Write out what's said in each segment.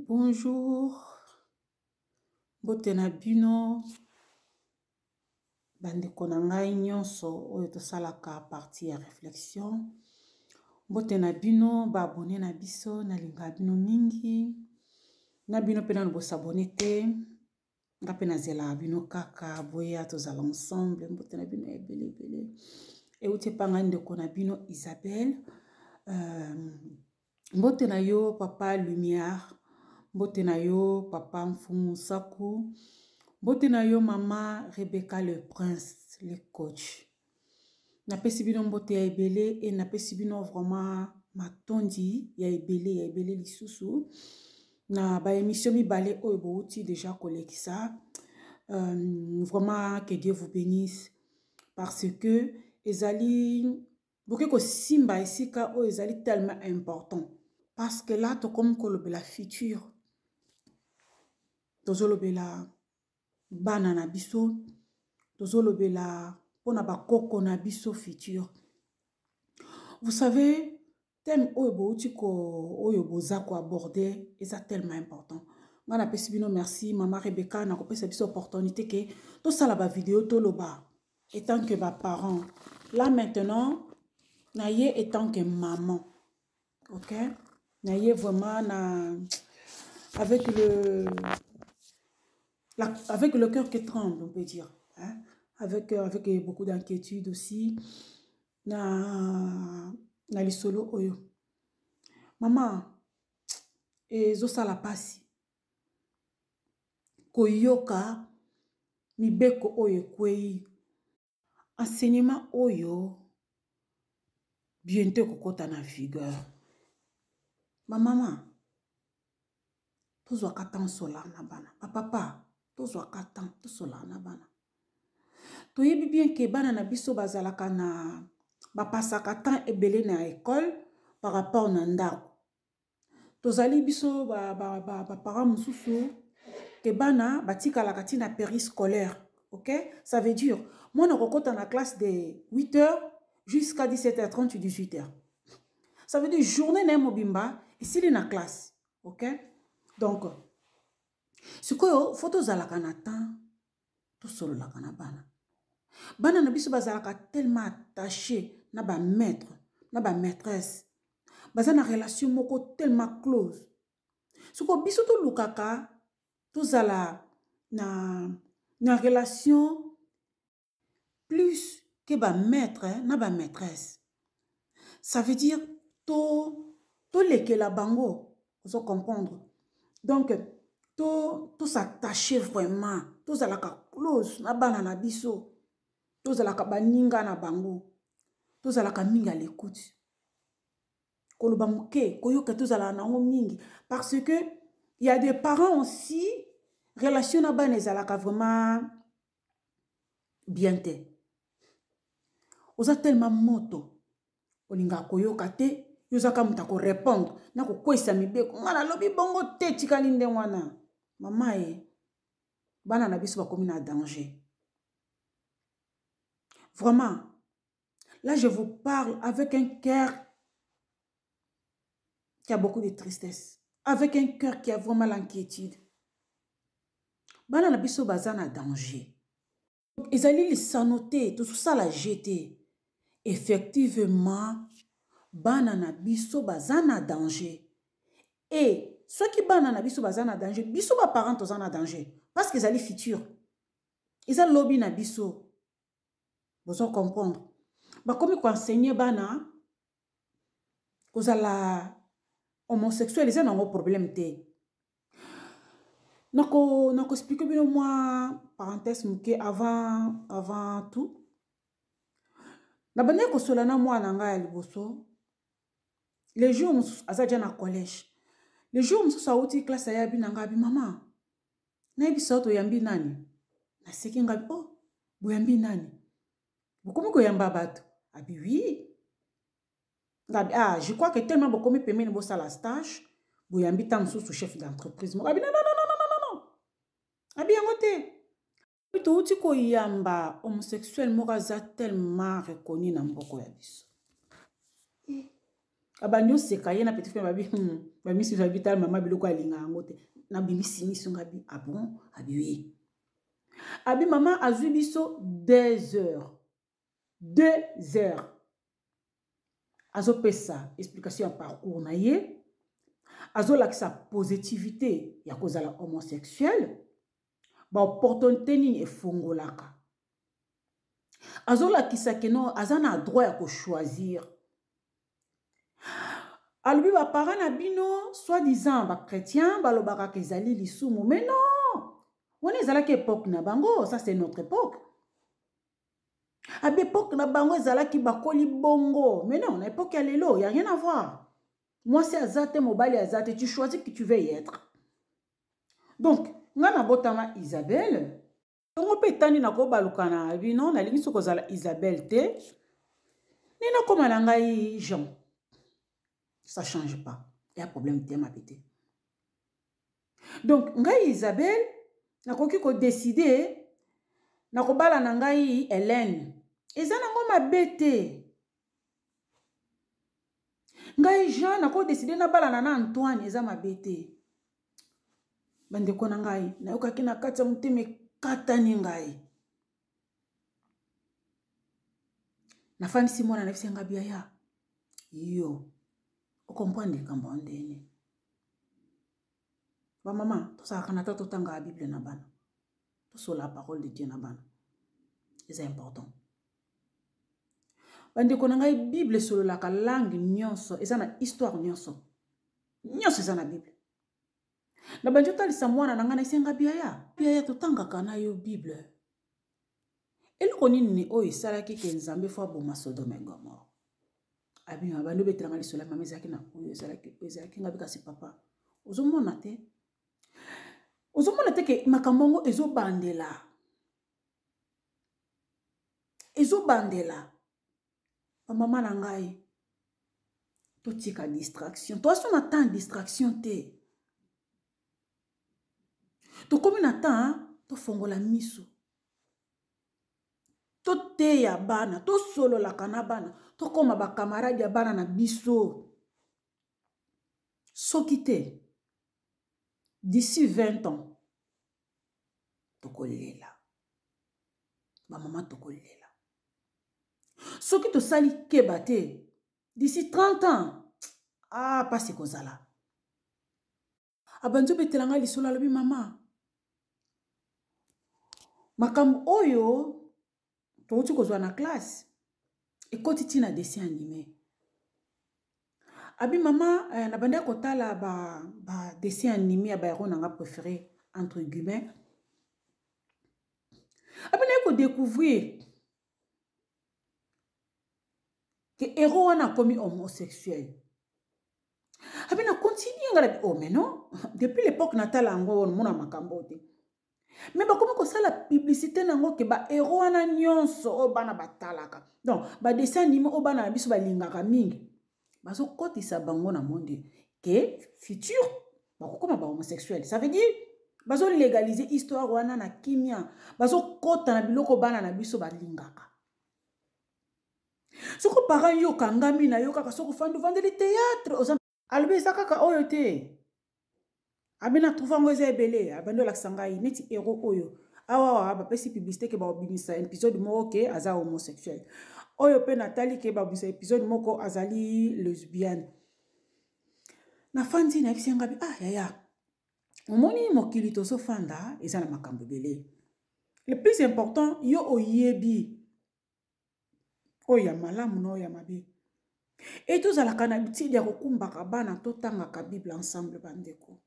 Bonjour, mbote na bino bandeko na ngai nyonso oyo tosalaka partie ya réflexion. Mbote na bino ba abonné na biso, nalingaka bino mingi. Na bino mpe nanu bosabone te, nga mpe nazelaka bino kaka boya tozala ensemble. Mbote na bino ebele ebele euti epa ngai ndeko na bino Isabelle. Mbote na yo papa Lumière, mbote na yo papa Mfumu Nsaku, mbote na yo mama Rebecca le Prince le coach. Napesi bino mbote ya ebele e napesi bino vraiment matondi ya ebele ya ebele lisusu na ba émission mibale oyo bowuti déjà kolekisa. Vraiment que Dieu vous bénisse parce que ezali boke kosimba esika oyo ezali tellement important parce que là tokomi kolobela futur, tozolobela bana na biso, tozolobela mpona bakoko na biso futur. Vous savez, thème oyo bouti ko oyo boza ko aborder eza tellement important. Nga napesi bino merci mama Rebecca na kopesa biso opportunité ke tosala ba vidéo toloba étant que ba parents. Là maintenant na ye étant que maman, ok, na ye vraiment na avec le la, avec le cœur qui tremble, on peut dire, hein? Avec beaucoup d'inquiétude aussi na lisolo oyo mama ezosala pasi koyoka mibeko oyo ekwei, enseignement oyo bientôt ekokota na vigueur. Bamama tozwaka temps solar na bana, bapapa tozwaka temps tosolar na bana. Toyebi bien ke bana na biso bazalaka na bapasaka temps ebele na école par rapport na ndako. Tozali biso baparent mosusu ke bana batikalaka ntina périscolaire, ok, ça veut dire mwana kokota na classe de 8h jusqu'à 17h30 ou 18h, ça veut dire journée na ye mobimba esili na classe, ok. Donc sikoyo fo tozalaka na temps tosololaka na bana. Bana na biso bazalaka tellement attaché na bamaître na bamaîtresse, baza na relation moko tellement close. Sikoyo biso tolukaka tozala na relation plus que bamaître na bamaîtresse, ça veut dire tolekela bango, ozo comprendre. Donc tos'attacher vraiment, tozalaka close na bana na biso, tozalaka baninga na bango, tozalaka mingi à l'écoute, koloba moke, koyoka tozalaka nango mingi, parce que y a des parents aussi relation na bana ezalaka vraiment bien te. Oza tellement moto olingaka koyoka te, yo ozaka moto akorépondre na kokweyisa mibeko. Nga nalobi bongo te, tikali ndenge wana. Mama ye bana na biso bakomi na danger vraiment. Là je vous parle avec un cœur qui a beaucoup de tristesse, avec un cœur qui a vraiment l'inquiétude. Bana na biso baza na danger, ezali lisano te, tozosala je te. Effectivement bana na biso baza na danger, e soki bana na biso baza na danger, biso baparent toza na danger, parce que ezali futur, eza lobi na biso. Bozo comprendre, bakomi koenseigner bana kozala homosexuel eza nango problème te. Nako expliquer bino mwa parenthèse moke avant tout. Nabandaki kosola na mwana ngai ya liboso. Le jour mosusu aza dia na collège, le jour mosusu awuti classe, ayabi na ngai, abi: "Mama, nayebisa yo, toyambi nani?" Naseki ngai: "Oh, boyambi nani? Bokomi koyamba bato?" Abi: "Oui." Ngabi: "Ah, je crois que tellement bokomi pembeni bosala stage, boyambi ntango mosusu chef d'entreprise moko." Abi: "Non, non, non, non, non, non." Abi: "Yango te, touti koyamba homosexuel moko aza tellement reconnu na mboka ya biso." Abandi oseka ye na petit frère babi bamisi babi tala mama biloko alinga yango te. Nabimisi miso nga bi ah bon abi oui. Abi mama azwi biso 2 heures. 2 heures. Azopesa explication ya parcours na ye. Azolakisa positivité ya kozala homosexuel. Ba opportunité nini efongolaka. Azolakisa ke non aza na droit ya kochoisir. Alobi ba parents na bino soi-disant ba chrétien balobaka ke ezali lisumu, mais non, wana ezalaki époque na bango, ça c'est notre époque. Abi époque na bango ezalaki bakoli bongo, mais non, na époque ya lelo y a rien à voir. Mwasi aza te, mobali aza te, tu choisis qui tu veux y être. Donc nga nabotama Isabelle, tongo mpe etandi nakobaluka na bino, nalingi soki kozala Isabelle te, nde nakóma na ngai Jean. Ça change pas, ya problème te, mabe te. Donc ngai Isabelle nakoki kodeside nakobala na ngai Hélène, eza nango mabe te. Ngai Jean nakodeside nabalana na Antoine, eza mabe te. Bandeko na ngai, nayokaki na kati ya motema ekatani ngai. Nafandisi mwana na biso nga biaya, yo okomprendre likambo ya ndeni. Bamama tozalaka na ta totangaka Bible na bana, tosola parole de Dieu na bana, eza important. Bandeko na ngai, Bible esololaka langue nyonso, eza na histoire nyonso, nyonso eza na Bible. Na bandi otalisa mwana na ngai na esenga biaya, biaya totangaka na yo Bible. Eloko nini oyo esalaki ke Nzambe fo aboma Sodome et Gomorrhe? Abima bandi obetelanga lisolo ya mama ezalaki na oyo ezalaki ezalaki ngabi, kasi papa ozomona te, ozomona te ke makambo yango ezobandela, ezobandela. Bamama na ngai, totika distraction, toaso na temps distraction te, tokomi na temps tofongola miso, toteya bana, tosololaka na bana, tokóma bakamarade ya bana na biso. Soki te, d'ici 20 ans tokolela, bamama tokolela. Soki tosali keba te, d'ici 30 ans, ah, pasi kozala. Abandi obetela ngai lisolo, alobi mama, makambo oyo touti kozwa na classe ekoti ntina dessin animé. Abi mama, nabandi kotala ba dessin animé ya ba héros na nga préféré entre guillemets. Abi naye kodécouvrir ke héros wana akomi homosexuel. Abi na continue nga na bi, oh mais non, depuis l'époque natala yango mona makambo te, mais bakomi kosala publicité nango ke ba héros wana nyonso oyo bana batalaka, donc ba dessin animé oyo bana na biso balingaka mingi, bazokotisa bango na monde ke futur bakokoma ba homosexuel. Ça veut dire bazolégaliser histoire wana na kimia, bazokota na biloko bana na biso balingaka. Soko parent yo okangami na yo kaka, soko ofandi ovandeli théâtre, oza alobi eza kaka oyo te, abi na trouve yango eza ebele. Abandi olakisa ngai neti héros oyo awa bapesi publicité ke babimisa épisode moko ke aza homosexuel, oyo mpe natali ke babimisa épisode moko azali lesbienne. Nafandi nayebisi nga bi, ah yaya, omoni mokili tozofanda eza na makambo ebele. Le plus important, yo oyebi oyo ya malamu na oyo ya mabe. E tozalaka na habitude ya kokumbaka bana, totangaka Bible ensemble. Bandeko,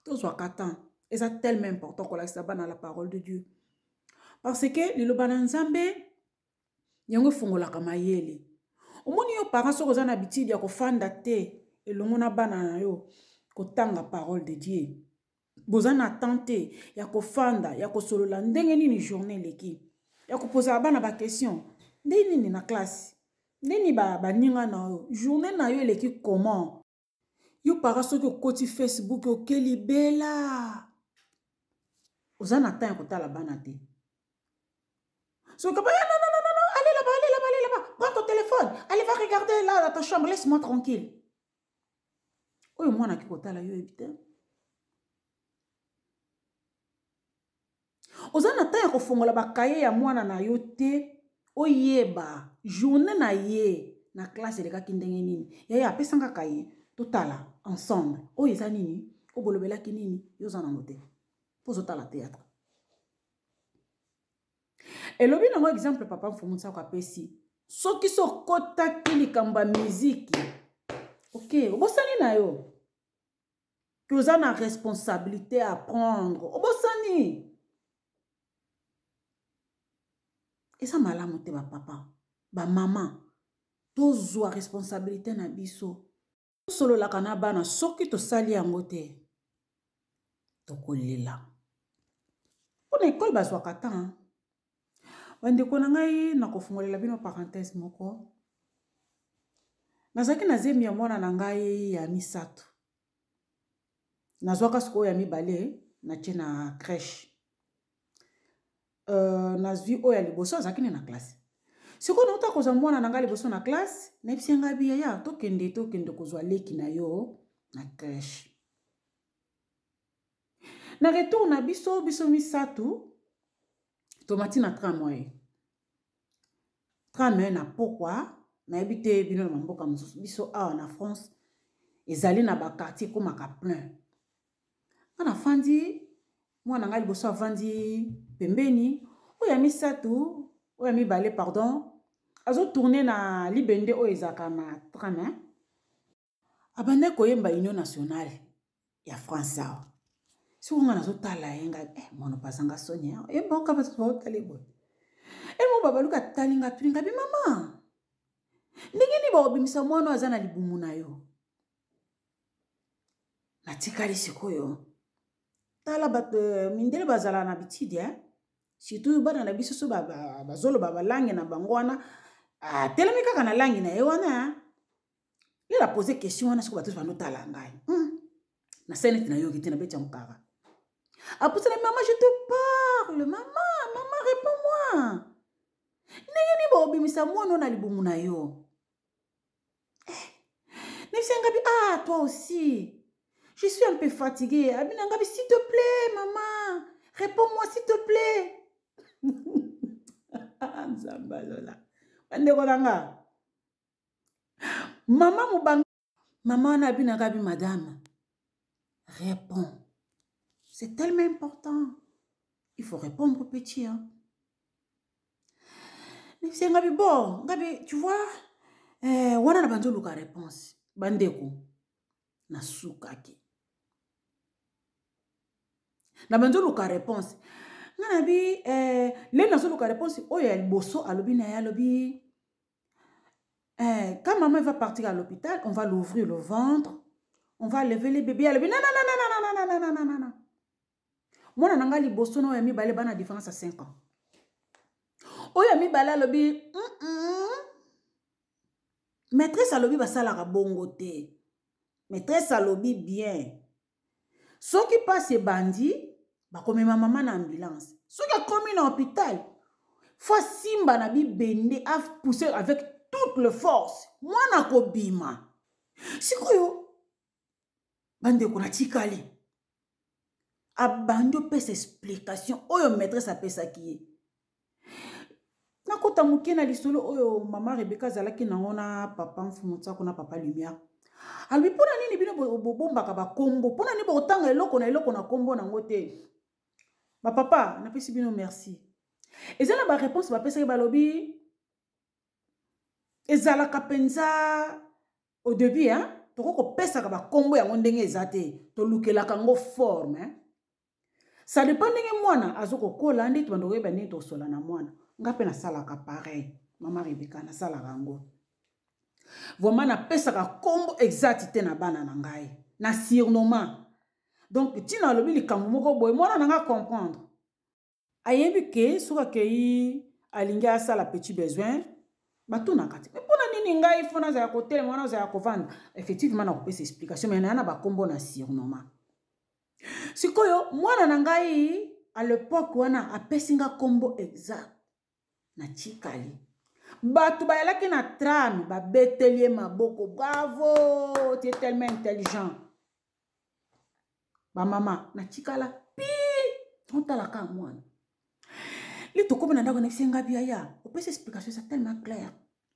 tozwaka temps, eza tellement important kolakisa bana la parole de Dieu, parce que liloba na Nzambe yango efungolaka mayele. Omoni yo parent, soki oza na habitude ya kofanda te elongo na bana na yo kotanga parole de Dieu, boza na temps te ya kofanda ya kosolola ndenge nini journée eleki, ya kopozaka bana baquestion ndenge nini na classe, ndenge nini baninga na yo, journée na yo eleki comment. Yo para soki okoti Facebook okeli bela, oza na temps ya kotala bana te. Soki non, non, non, non, non, allez là-bas, allez là-bas, allez là-bas, prends ton téléphone, allez va regarder là dans ta chambre, laisse-moi tranquille. Oyo mwana aki kotala yo oyebi te. Oza na temps ya kofongola bakaye ya mwana na yo te, oyeba journée na ye na classe elekaki ndenge nini. Yaya apesanga kaye totala ensemble. Oyo eza nini? Oyo bolobelaki nini? Yo oza nango te. Mpo ozotala théâtre. Elobi nango exemple papa Mfumu Nsako apesi. Soki sokotaki likambo ya miziki, ok, obosani na yo que oza na responsabilité à prendre, obosani. Eza malamu te ba papa, ba mama, tozwa responsabilité na biso. Tosololaka na bana, soki tosali yango te tokolela. Mpona ekole bazwaka temps. Bandeko na ngai, nakofungolela bino parenthèse moko. Nazalaki na zemi ya mwana na ngai ya misato. Nazwaka sikoyo ya mibale, natie na crèche. Nazwi oyo ya liboso, azalaki ne na classe. Sikoyo nauta kozwa mwana na ngai liboso na classe, nayebisi ngai bi yaya, tokende, tokende kozwa leki na yo na crèche. Na retour na biso, biso misato, tomati na tramway. Tramway na pokwa, nayebi te bino na mboka mosusu, biso awa na France, ezali na ba quartier ekomaka plein. Nga nafandi, mwana ngai liboso avandi pembeni, oyo ya misato, oyo ya mibale, pardon, azo tourner na libende oyo ezalaka na tram, hein? Abandaki koyemba Union Nationale ya France awa. Soki nga nazotala ye ngai, mwana pazanga soni, hein? Yemba oka bato baotali boye. Mo babaluka atali nga, atuni nga bi mama, ndenge nini bakobimisa mwana oyo aza na libumu na yo? Natikali sikoyo. Tala bato mindele bazala na bitidi, hein? Surtout bana na biso so bazoloba balangi na bango wana, atelemi kaka na langi na ye wana, hein? Ye na pose question wana sikoyo bato bandotala ngai. Na sene neti nayoki te, nabeti yango kaka. Apusana, mama, je te parle, mama, mama, réponds-moi. Ndenge nini bakobimisa mwana oyo na libumu na yo? Nayebisi nga bi, ah, toi aussi, je suis un peu fatiguée. Abi na nga bi, s'il te plaît, maman, réponds-moi, s'il te plaît. Nzambe alola. Bandeko na nga. Mama mobanga, mama wana abi na nga bi, madame, réponds. C'est tellement important. Il faut répondre petit, hein. Nayebisi nga bi, bon, nga bi, tu vois, wana na banzo luka réponse. Bandeko, nasukaki. Na banzo luka réponse. Nga na bi, le nazo luka réponse oyo ya liboso alobi na ye, alobi, quand maman va partir à l'hôpital, on va l'ouvrir le ventre, on va lever les bébés. Alobi, non, non, non, non, non, non, non, non, non, non, non. Mwana na nga liboso na oyo ya mibale bana différence ya 5 ans. Oyo ya mibale alobi, Maîtresse alobi basalaka bongo te. Maîtresse alobi bien. Soki pasi ebandi, bakomema mama na ambulance. Soki akomi na hôpital, faut asimba na bibende, a pousser avec toute le force. Mwana kobima. Sikoyo, bandeko na tikali. Abandi opesa explication oyo maîtresse apesaki ye. Nakota moke na lisolo oyo mama Rebecca azalaki nango na papa Mfumu Nsaku na papa Lumière. Alobi mpona nini bino bobombaka bakombo? Mpona nini bokotanga eloko na eloko na kombo nango te? Ba papa, napesi bino merci. Eza na ba réponse bapesaki, balobi ezalaka mpenza au début, hein, tokoki kopesaka bakombo yango ndenge eza te, tolukelaka yango forme, hein. Ça dépend ndenge mwana azo kokola, nde tobanda koyeba ndenge tokosola na mwana. Nga mpe nasalaka pareil, mama Rebecca, nasalaka yango. Vraiment napesaka kombo exact te na bana na ngai, na surnoma. Donc ntina alobi likambo moko boye, mwana na nga comprendre. Ayebi ke soki akei alingi asala petit besoin, batunaka te. Mais mpona nini ngai fo nazala kotelema wana, nazala kovanda? Effectivement nakopesa explication, mais naya na bakombo na surnoma. Sikoyo mwana na ngai à l'époque wana apesi nga kombo exact na tikali. Bato bayalaki na trame, babeteli ye maboko, bravo, tu es tellement intelligent. Bamama, natikala pi, otalaka mwana. Li tokomi na ndako na biso nga bia ya, opesi explication eza tellement claire.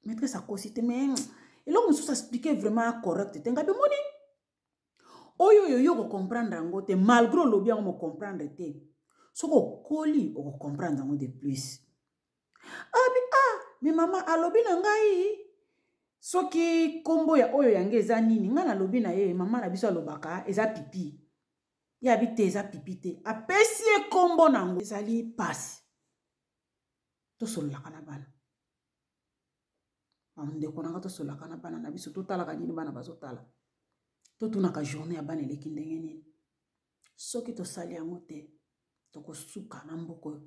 Maîtresse akosi te, mais eloko mosusu expliquer vraiment correct te. Ngabi omoni oyo oyo yo okocomprendre yango te, malgré olobi yango mocomprendre te. Soki okoli okocomprendre yango de plus. Abi ah, mais mama alobi na ngai soki kombo ya oyo yange eza nini, ngai nalobi na ye mama na biso alobaka eza pipi. Ye abi te eza pipi te, apesi ye kombo nango. Ezali pasi. Tosololaka na bana. Bandeko na nga, tosololaka na bana na biso, totalaka nini bana bazotala. Totunaka journée ya bana eleki ndenge nini. Soki tosali yango te, tokosuka na mboka oyo.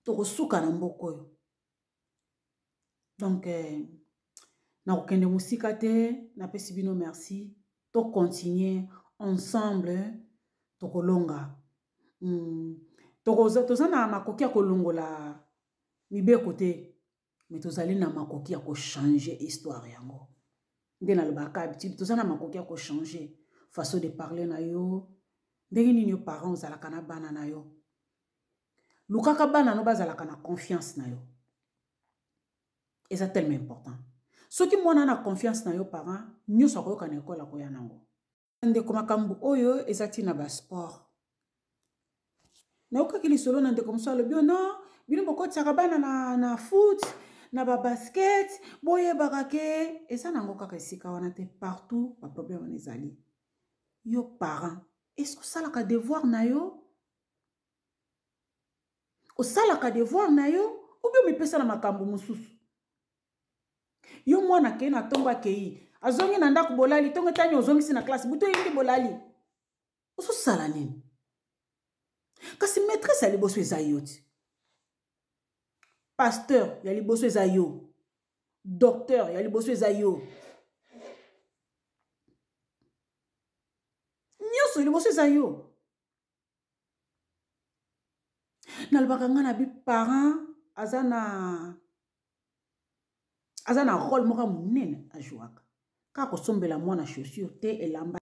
Tokosuka na mboka oyo. Donc, nakokende mosika te, napesi bino merci. To continuer ensemble, tokolonga. Toza na makoki ya kolongola mibeko te, mais tozali na makoki ya kochanger histoire yango. Nde nalobaka habitude, toza na makoki ya kochanger façon de parler na yo. Ndenge nini yo parent ozalaka na bana na yo? Lukaka bana no bazalaka na confiance na yo. Eza tellement important. Soki mwana na confiance na yo parent, nyonso akoyoka na ekole akoya nango. Ndeko, makambo oyo eza ntina ba sport. Nayokaki lisolo na ndeko mosusu alobi, non, bino bokotisaka bana na foot, na ba basket, boyebaka ke eza nango kaka esika wana te, partout ba problème wana ezali. Yo parent, est-ce que osalaka devoir na yo? Osalaka devoir na yo ou bien omipesa na makambo mosusu? Yo mwana akei na ntongo, akei azongi na ndako, bolali ntongo etani, ozongisi na classe, butu oyingi bolali, ozosala nini? Kasi maîtresse ya liboso eza yo ti, pasteur ya liboso eza yo, docteur ya liboso eza yo, nyonso liboso eza yo. Nalobaka nga na bi parent aza na rôle moko ya monene ajouaka, kaka kosombela mwana chaussure te, elamba.